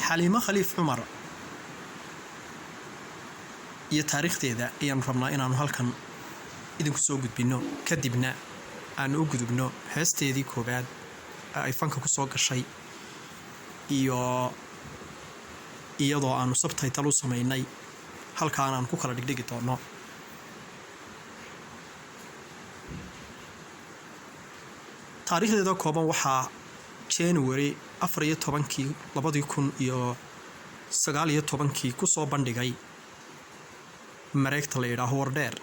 Xaliimo Khaliif Cumar iyo taariikhdeeda ayaanu rabnaa inaanu halkan idinku soo gudbinno, kadibna aanu u gudubno heesteedii koowaad ee ay fanka ku soo gashay, iyo iyadoo aanu subtitle u samaynay halkaan aanu ku kala dhigdhigi doono. Taariikhdeeda kooban waxaa January 14-kii 2019-kii kusoo bandhigay mareegta la yidhaaho Wardheer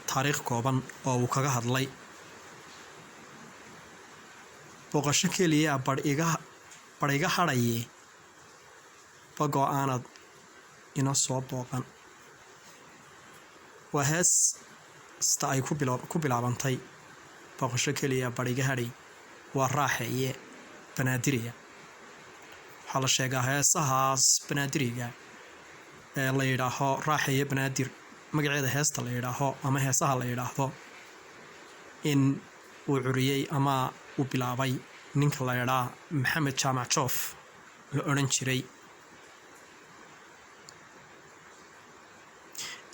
taariikh kooban oo uu kaga hadlay booqasho keliya badh iga hadhaye bagoo aanad ina soo booqan. Waa heesta ay ku bilaabantay booqasho keliya badh iga hadhay, waa Raaxeeye Banaadiriga. Waxaa la sheegaa heesahaas Banaadiriga ee la yidhaaho Raaxeeye Banaadir, magaceeda heesta la yidhaaho ama heesaha la yidhaahdo, in uu curiyey ama uu bilaabay ninka la yidhaa Maxamed Jaamac Joof la odhan jiray.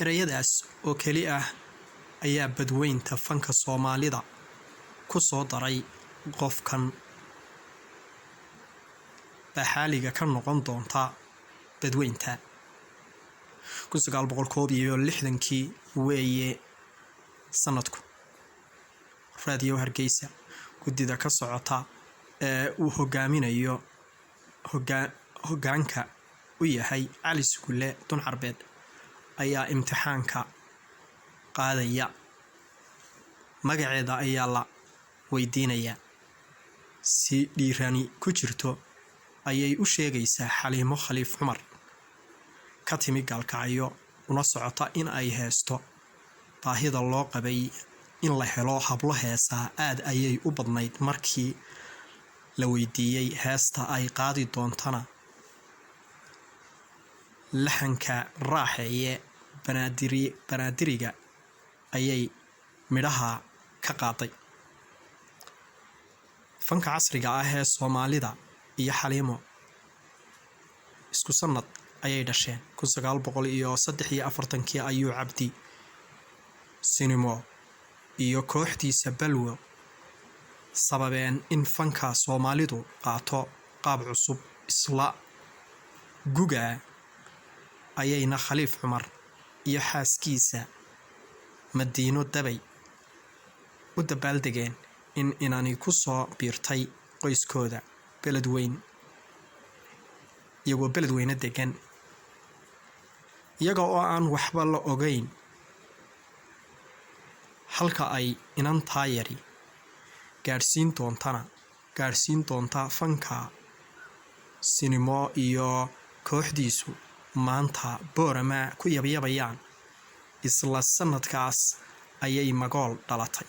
Ereyadaas oo keli ah ayaa badweynta fanka Soomaalida ku soo daray qofkan baxaaliga ka noqon doonta badweynta. 1961-kii weeye sanadku. Raadiyo Hargeysa guddida ka socota ee uu hogaaminayo hoggaanka u yahay Cali Sugulle Dun Carbeed ayaa imtixaanka qaadaya. Magaceeda ayaa la weydiinayaa. Si dhiirani ku jirto ayay u sheegaysaa Xaliimo Khaliif Cumar, ka timi Gaalkacyo una socota in ay heesto. Baahida loo qabay in la helo hablo heesaa aad ayay u badnayd. Markii la weydiiyey heesta ay qaadi doontana, laxanka Raaxeeye Banaadiriga ayay midhaha ka qaaday. Fanka casriga ah ee Soomaalida iyo Xaliimo isku sanad ayay dhasheen. 1943-kii ayuu Cabdi Sinimo iyo kooxdiisa Balwo sababeen in fanka Soomaalidu qaato qaab cusub. Isla guga ayayna Khaliif Cumar iyo xaaskiisa Madiino Dabay u dabaaldegeen in inani ku soo biirtay qoyskooda Beledweyn, iyagoo Beledweyne degan, iyaga oo aan waxba la ogeyn halka ay inantaa yari gaadhsiin doontana gaadhsiin doonta fanka Sinimo iyo kooxdiisu maanta Boorama ku yabyabayaan. Isla sanadkaas ayay Magool dhalatay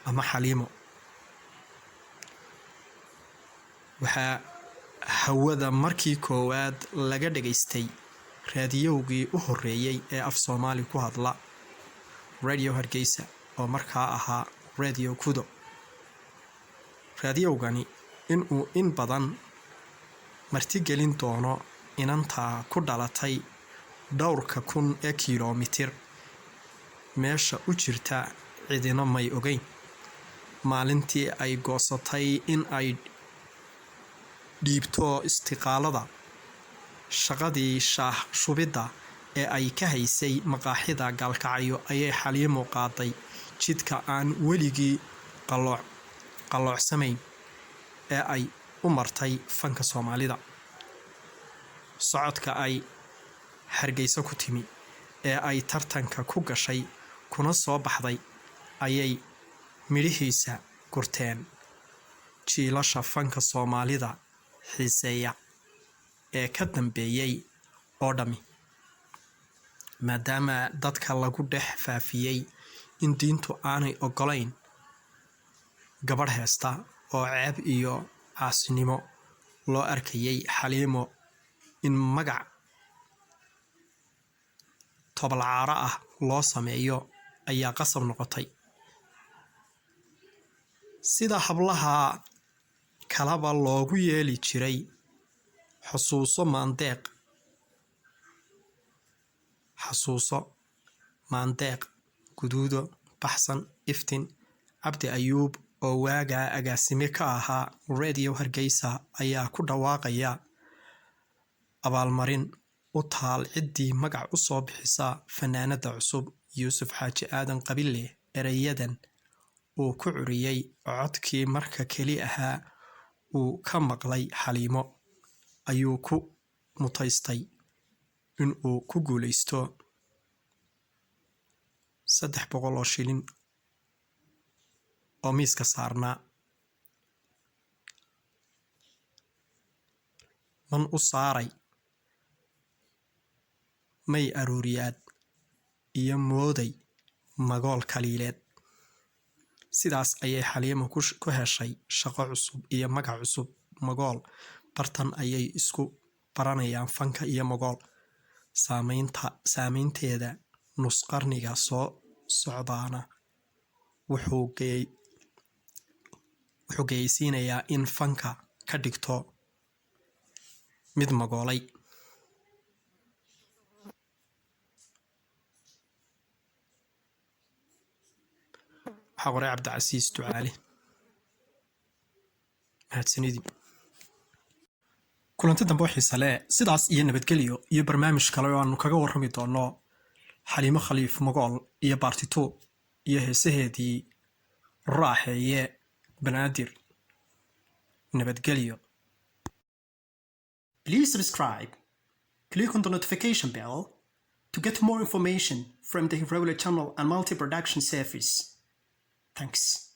ama Xaliimo. Waxaa hawada markii koowaad laga dhagaystay raadiyowgii u horeeyey ee af Soomaali ku hadla, Radio Hargeysa, oo markaa ahaa Radio Kudo. Raadiyowgani inuu in badan martigelin doono inantaa ku dhalatay dhowrka kun ee kiiloomitir meesha u jirta cidina may ogeyn. Maalintii ay goosatay in ay dhiibto istiqaalada shaqadii shaah shubidda ee ay ka haysay maqaaxida Gaalkacyo ayay Xaliimo qaaday jidka aan weligii qaloocsamayn ee ay u martay fanka Soomaalida. Socodka ay Hargeysa ku timi ee ay tartanka ku gashay kuna soo baxday ayay midhihiisa gurteen jiilasha fanka Soomaalida xiiseeya ee ka dambeeyay oo dhami, maadaama dadka lagu dhex faafiyey in diintu aanay ogolayn gabadh heesta oo ceeb iyo caasinimo loo arkayay. Xaliimo in magac tobalcaaro ah loo sameeyo ayaa qasab noqotay. Sida hablaha kalaba loogu yeeli jiray, xusuuso Maandeeq, xasuuso Maandeeq, Guduudo, Baxsan, Iftin. Cabdi Ayuub oo waagaa agaasime ka ahaa Radio Hargeysa ayaa ku dhawaaqaya abaalmarin u taal ciddii magac u soo bixisa fanaanadda cusub. Yuusuf Xaaji Aadan Qabille ereyadan uu ku curiyey codkii marka keli ahaa uu ka maqlay Xaliimo ayuu ku mutaystay inuu ku guuleysto 300 oo shilin oo miiska saarnaa. Man u saaray may arooriyaad iyo mooday magool kaliileed. Sidaas ayay Xaliimo ku heshay shaqo cusub iyo magac cusub, Magool. Bartan ayay isku baranayaan fanka iyo Magool. Saameynteeda nus qarniga soo socdaana wuxuu geyaysiinayaa in fanka ka dhigto mid magoolay. Waxaa qoray Cabdicasiis Ducaale. Mahadsanidin. Kulanti dambe oo xiise leh, sidaas iyo nabadgelyo iyo barnaamij kale oo aanu kaga warrami doono Xaliimo Khaliif Magool iyo Part 2 iyo heesaheedii Raaxeeye, Banaadir. Nabadgelyo. Please subscribe. Click on the notification bell to get more information from the Hirowle channel and multi-production service. Thanks.